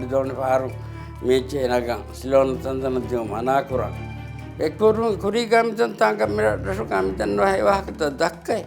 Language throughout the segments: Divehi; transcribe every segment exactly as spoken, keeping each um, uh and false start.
ދޯނި ފަހަރު މީޗޭ ނަގަން ސިލޯން ތަންތަނަށް ދިޔުން މަނާކުރަން. އެކުރުން ކުރީގަ މިތަން ތާނގަ މިރަށުގަ މިތަން ނުވަހެ ވާހަކަތައް ދައްކައި.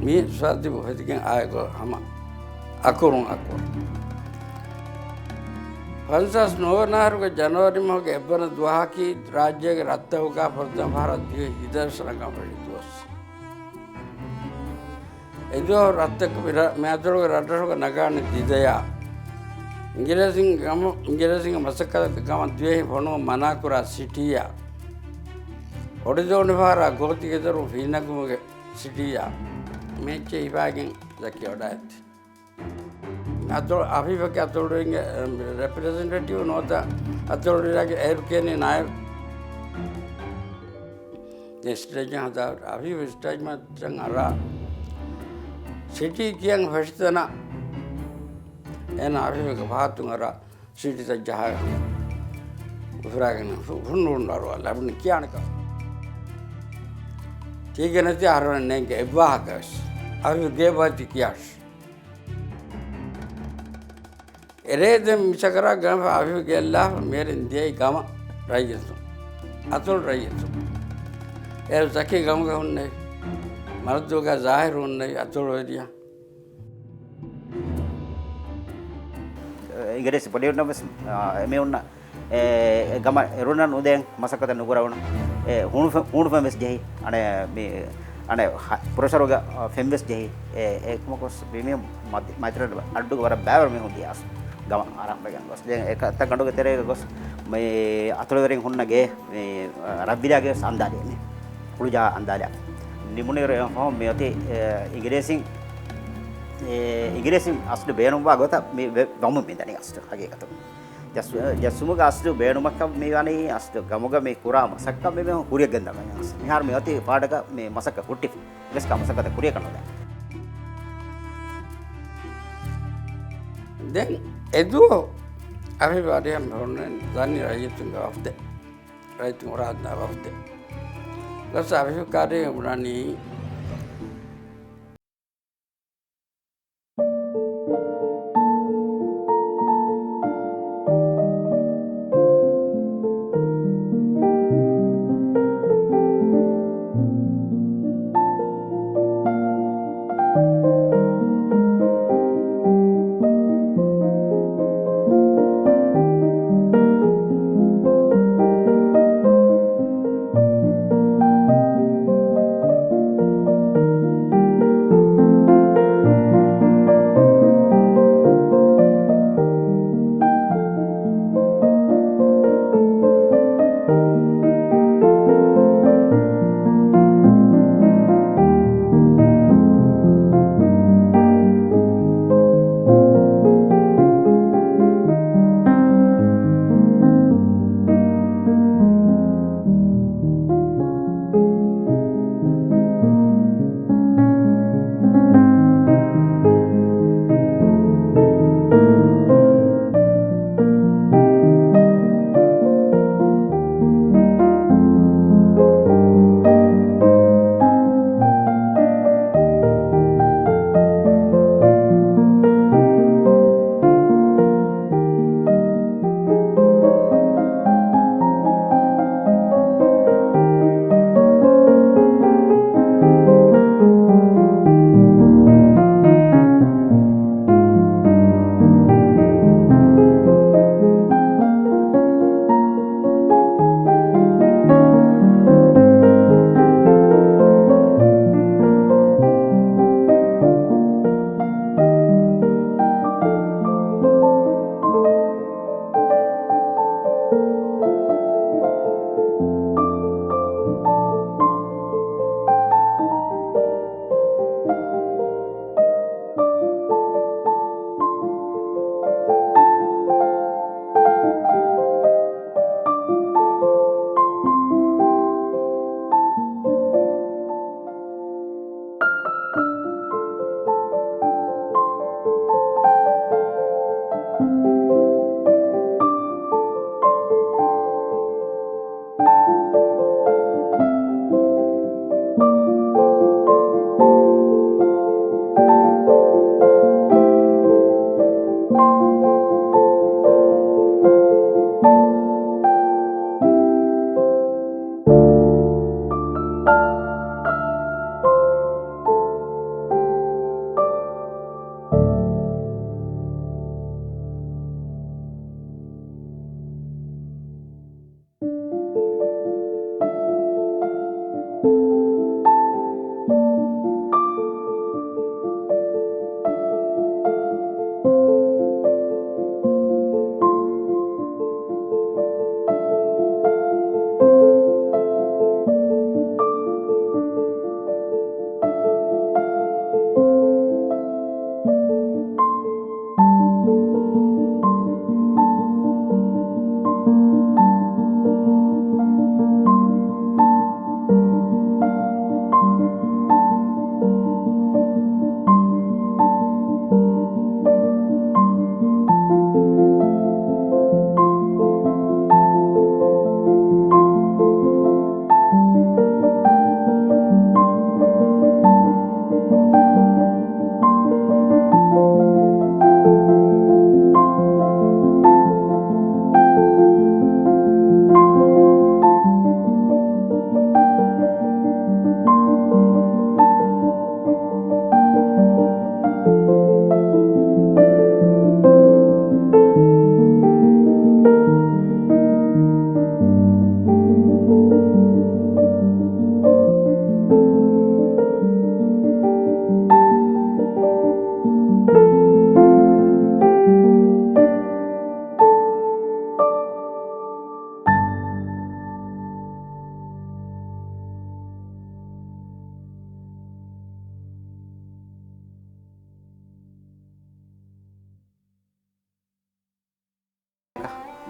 މީ ސާދިބު ހެދިގެން އާއެކު ހަމަ އަކުރުން އަކުރު. ފަންސާސް ނުވަ ނަހަރުގެ ޖަނަވަރި މަހުގެ އެއްވަނަ ދުވަހަކީ ރާއްޖޭގެ ރަށްތަކުގަ ފުރަތަމަ ފަހަރަށް ދިވެހި ހިތަށް ނަގަން ފެށި ދުވަސް. އެދުވަހު ރަށްތަކު މި ރަ-، މި އަތޮޅުގެ ރަށްރަށުގަ ނަގާނެ ދިދަޔާ. އިނގިރޭސިން ގަމު-، އިނގިރޭސިންގެ މަސައްކަތަށް ގަމަށް ދިވެހި ފޮނުވަން މަނާކުރާ ސިޓީއާ. އޮޑިދޯނިފަހަރާ ގޯތިގެދޮރުން ފީނަގުމުގެ ސިޓީއާ. މޭޗެއް ހިފާގެން ޒަކީ ވަޑައިގަތީ. އަތޮޅު-، އަފީފަކީ އަތޮޅުވެރިންގެ، އެ، ރެޕްރެޒެންޓޭޓިވް ނުވަތަ އަތޮޅުވެރިއާގެ އޭރުކޭނީ ނާއިބު. ދެން ސްޓޭޖަށް ހަދާ އަފީފް ސްޓޭޖް މައްޗަށް އަރާ ސިޓީ ކިޔަން ފެށިތަނަށް އޭނާ އަފީފްގެ ފަހަތުން އަރާ ސިޓީތައް ޖަހާ އުފުރާގެން ހު-، ހުންނު ހުންނަ އަރުވާ ލަބުނީ ކިޔާނެކަން. ތީގެ ނެތި އަހަރުމެން ނޭނގެ އެއްވާހަކަވެސް. އަފީފް ގޭބައިތި ކިޔާށި. އެރޭ ދެން މިސަކަރާ ގަނެފަ އަފީފް ގެއްލާފަ މިހެރެން ދިޔައީ ގަމަށް ރައްޔިތުން. އަތޮޅު ރައްޔިތުން. އޭރު ޒަކީ ގަމުގަ ހުންނެވި. މަރަދޫގަ ޒާހިރު ހުންނެވި އަތޮޅުވެރިޔާ. އިނގިރޭސި ބޮޑިއުންނަށް ވެސް، އާ، އެމީހުންނަށް އެ، އެ ގަމަށް އެރުނަށް ނުދޭން މަސައްކަތެއް ނުކުރެވުނު. އެ ހޫނުފެ-، ހޫނުފެން ވެސް ޖެހި. އަނެއް މި، އަނެއް ހަ-، ޕްރެޝަރުގަ، އަ، ފެން ވެސް ޖެހި. އެ، އެކަމަކު ވެސް މި، މި މަތި-، މަތިރަ އައްޑުގަ ވަރަށް ބައިވަރު މީހުން ދިޔަސް ގަމަށް އަރާން ވެގެން ގޮސް. ދެން އެ ކަ-، ތައް ގަނޑުގެ ތެރޭގަ ގޮސް މި އަތޮޅުވެރިން ހުންނަ ގޭ، މި، އަ، ރަށްވިލާގެ ވެސް އަންދާލީ މި. ހުޅުޖާ އަންދާލާ. ނިމުނުއިރު އެ ހޮ-، މި އޮތީ، އެ، އިނގިރޭސިން، އެ، އިނގިރޭސިން އަސްލު ބޭނުންވާ ގޮތަށް މި ވެ-، ވަމުން މި ދަނީ އަސްލު ހަގީގަތުން. ޖައްސު-، ޖައްސުމުގެ އަސްލު ބޭނުމަކަށް މި ވަނީ އަސްލު ގަމުގަ މި ކުރާ މަސައްކަތް މި މީހުން ކުރިއަށް ގެންދަވަން. މިހާރު މި އޮތީ ފާޑަކަށް މި މަސައްކަތް ހުއްޓިފަ. އެވެސް ކާ މަސައްކަތް ކުރިއަކަށް ނުދާ. ދެން އެދުވަހު އަފީފް އަރިހަށް ހުންނެވި ދަނީ ރައްޔިތުންގެ ވަފްދެއް. ރައްޔިތުން ހުރާ ހަދާ ވަފްދެއް. ގޮސް އަފީފް އަރިހަށް ބުނަނީ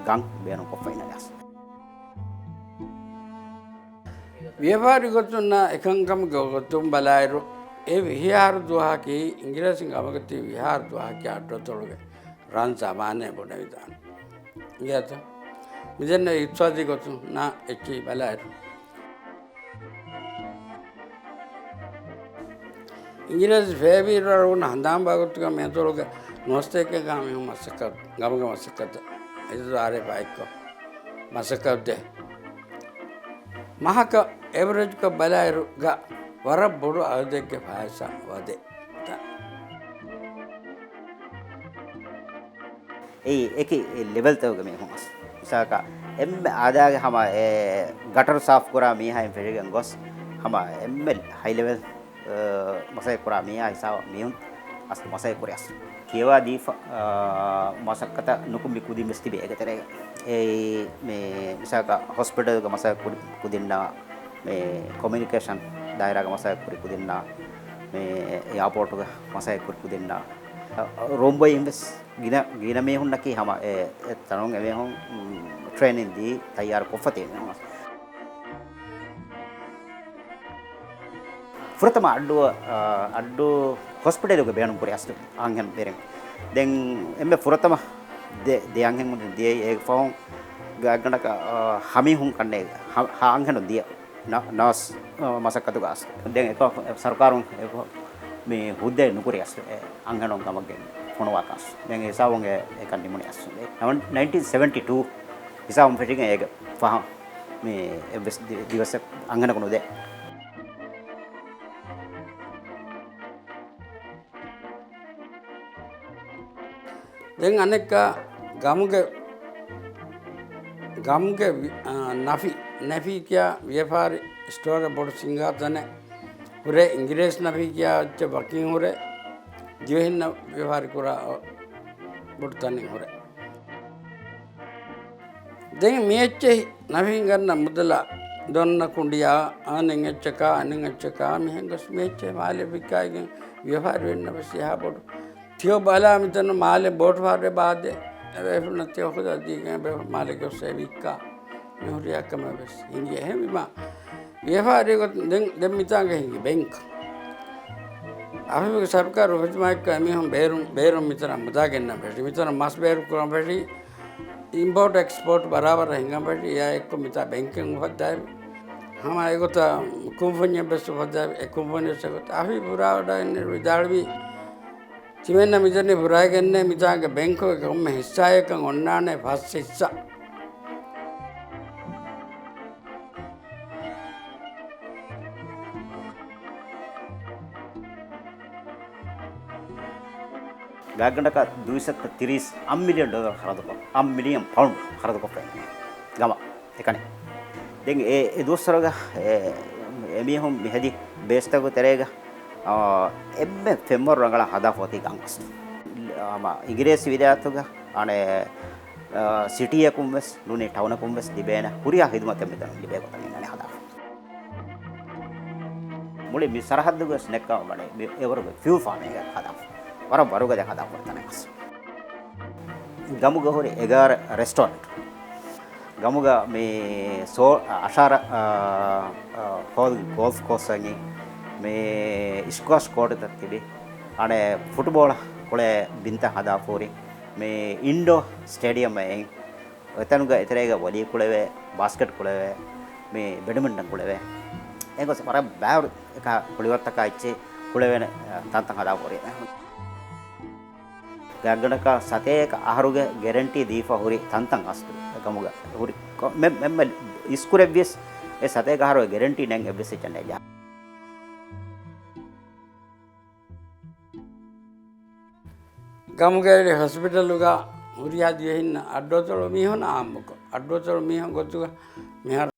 ގަން ބޭނުންކޮށްފައިނަ ގަސް. ވިޔަފާރި ގޮތުންނާ އެކަންކަމުގެ ގޮތުން ބަލާއިރު، އެ ވިހި އަހަރު ދުވަހަކީ އިނގިރޭސިން ގަމަކަށް ތިބި ވިހާރު ދުވަހަކީ އައްޑުއަތޮޅުގެ ރަން ޒަމާނޭ ބުނެވިދާނެ. އިނގޭތަ؟ މިދެންނެވި އިޤްތިޞާދީ ގޮތުން ނާ އެއްޗެހި ބަލާއިރު، އިނގިރޭސި ފޭވީރު އަޅުގަނޑު ހަނދާން ބާގޮތުގަ މޭދޮޅުގެ ނޯސްތޭކެއްގަ މީހުން މަސައްކަތް، ގަމުގެ މަސައްކަތަށް އެދުދާރޭ ބައެއްކޮށް މަސައްކަތް ދޭ. މަހަކަށް އެވަރޭޖްކޮށް ބަލާއިރުގަ ވަރަށް ބޮޑު އަދަދެއްގެ ފައިސާ ވަދެ. އެއީ އެކި ލެވެލްތަކުގެ މީހުން އަސް. މިސާލަކަށް އެންމެ އާދައިގެ ހަމަ އެ ގަޓަރު ސާފުކުރާ މީހާއިން ފެށިގެން ގޮސް، ހަމަ އެންމެ ހައި ލެވެލް، އަ، މަސައްކަތް ކުރާ މީހާ ހިސާބަށް މީހުން އަސްލު މަސައްކަތް ކުރި އަސްލު. ކިޔަވާ ދީފަ، އާ، މަސައްކަތަށް ނުކުމެ ކުދިން ވެސް ތިބި އޭގެ ތެރޭގަ. އެއީ މި މިސާލަކަށް ހޮސްޕިޓަލްގަ މަސައްކަތް ކުރި ކުދިންނާ، މި ކޮމިއުނިކޭޝަން ދާއިރާގަ މަސައްކަތް ކުރި ކުދިންނާ، މި އެއާޕޯޓުގަ މަސައްކަތް ކުރި ކުދިންނާ، ރުނބޮއިން ވެސް ގިނަ، ގިނަ މީހުންނަކީ ހަމަ އެ، އެ ތަނުން އެމީހުން، މް، ޓްރޭނިން ދީ ތައްޔާރު ކޮށްފަ ތިބި މީހުން. ފުރަތަމަ އައްޑޫ، އަ، އައްޑޫ ހޮސްޕިޓަލުގެ ބޭނުން ކުރި އަސްލު އަންހެން ވެރިން. ދެން އެންމެ ފުރަތަމަ ދެ، ދެ އަންހެން ދިޔަ އޭގެ ފަހުން ގާތްގަނޑަކަށް، އަ، ހަމީހުން ކަންނޭ ހަ، ހަ އަންހެނުން ދިޔަ ނަ، ނާސް، އަ، މަސައްކަތުގަ އަސްލު. ދެން އެކަ ސަރުކާރުން އެ، މި ހުއްދައެއް ނުކުރި އަސްލު. އެ އަންހެނުން ކަމަށް ގެން ފޮނުވާކަން އަސްލު. ދެން އެ ހިސާބުން އެ، އެކަން ނިމުނީ އަސްލު. އެ ނައިންޓީން ސެވެންޓީ ޓޫ ހިސާބުން ފެށިގެން އޭގެ ފަހަން މި އެއްވެސް ދި، ދިވެއްސެއް އަންހެނަކު ނުދޭ. ދެން އަނެއްކާ ގަމުގެ، ގަމުގެ ވި، އާ، ނަފީ، ނަފީ ކިޔާ ވިޔަފާރި ސްޓޯރެއް ބޮޑު ސިނގާ ތަނެއް ހުރޭ، އިނގިރޭސި ނަފީ ކިޔާ އެއްޗެއް ވަކިން ހުރޭ، ދިވެހިންނަށް ވިޔަފާރި ކުރާ ބޮޑު ތަނެއް ހުރޭ. ދެން މި އެއްޗެހި ނަފީން ގަންނަ މުދަލާ ދޮންނަ ކުނޑިޔާ އަނެއް އެއްޗަކާ، އަނެއް އެއްޗަކާ މިހެން ގޮސް މި އެއްޗެހި މާލެ ވިއްކާގެން ވިޔަފާރިވެންނަށް ވެސް އެހާ ބޮޑު. ތިޔޮ ބަލާ މިތަނު މާލެ ބޯޓު ފާރު ބާދެ، އެ ވެފުނަ ތިޔޮ ހުދަ ދީގެން ބެ މާލެ ގޮސް އެ ވިއްކާ. މި ހުރިހާ ކަމެއް ވެސް ހިނގި. އެހެންވީމާ، ވިޔަފާރި ގޮތުން ދެން، ދެން މިތާނގަ ހިނގި ބެންކް. އަފީފުގެ ސަރުކާރު އުފެދުމާއެކު އެމީހުން ބޭރުން، ބޭރުން މިތަނަށް މުދާ ގެންނަން ފެށި، މިތަނަށް މަސް ބޭރު ކުރަން ފެށި، އިމްޕޯޓް އެކްސްޕޯޓް ބަރާބަރަށް ހިނގަން ފެށި، އެއާ އެއްކޮށް މިތާ ބެންކެއް އުފައްދާއި، ހަމަ އެގޮތަށް ކުންފުންޏެއް ވެސް އުފައްދާ، އެ ކުންފުނިވެސް އެގޮތަށް އަފީފު ފުރާވަޑައިގެންނެވި ވިދާޅުވީ، ތިމެންނަށް މިދެންނެވި ފުރާގެންނެ މިތާނގެ ބެންކުގެ ކޮންމެ ހިއްސާއެއްކަން އޮންނާނެ ފަސް ހިއްސާ. ގާތްގަނޑަކަށް ދުވިސައްތަ ތިރީސް އަށް މިލިއަން ޑޮލަރު ޚަރަދުކޮށް، އަށް މިލިއަން ޕައުންޑް ޚަރަދުކޮށްފައި ގަމަ އެކަނި. ދެން އެ، އެ ދުވަސްވަރުގަ އެ، އެމީހުން މިހެދި ބޭސްތަކުގެ ތެރޭގަ، އާ، އެންމެ ފެންވަރު ރަނގަޅަށް ހަދާފަ އޮތީ ގަން އަސްލު. ހަމަ އިނގިރޭސި ވިލާޔަތުގަ އަނެއް، އާ، ސިޓީއަކުން ވެސް ނޫނީ ޓައުނަކުން ވެސް ލިބޭނެ ހުރިހާ ހިދުމަތެއް މިތަނުން ލިބޭ ގޮތަށް އިންނާނެ ހަދާފަ. މުޅި މި ސަރަހައްދުގަ ވެސް ނެއްކާ ވަނީ މި އެވަރުގެ ފިއުލް ފާމެއް ހަދާފަ. ވަރަށް ވަރުގަދަ ހަދާފަ ތަނެއް އަސްލު. ގަމުގަ ހުރި އެގާރަ ރެސްޓޯރެންޓް. ގަމުގަ މި ސޯ، އަށާރަ، އާ، އާ، ހޯލް ގޯލްފް ކޯސް އެނގި، މި ސްކްވާޝް ކޯޓްތައް ތިބި، އަނެއް ފުޓުބޯޅަ ކުޅޭ ބިންތައް ހަދާފަ ހުރި، މި އިންޑޯ ސްޓޭޑިއަމް އެއިން، އެތަނުގަ އެތެރޭގަ ވޮލީ ކުޅެވޭ، ބާސްކެޓް ކުޅެވޭ، މި ބެޑްމިންޓަން ކުޅެވޭ. އެގޮސް ވަރަށް ބާރު އެކަ ކުޅިވަރުތަކާ އެއްޗެއް ކުޅެވޭނެ، އަ، ތަންތަން ހަދާފަ ހުރި. ގާތްގަނޑަކަށް ސަތޭކަ އަހަރުގެ ގެރެންޓީ ދީފަ ހުރި ތަންތަން އަސްލު ގަމުގަ ހުރި ކޮ، މެ، މެ، މެ، އިސްކުރެއްވިޔަސް އެ ސަތޭކަ އަހަރުގެ ގެރެންޓީ ނެން އެއްވެސް އެއްޗެއް ނެއްޖާ. ގަމުގެ އެޅި ހޮސްޕިޓަލުގަ ހުރިހާ ދިވެހިންނަށް އައްޑުއަތޮޅު މީހުން އާއްމުކޮށް، އައްޑުއަތޮޅު މީހުން ގޮތުގަ މިހާރު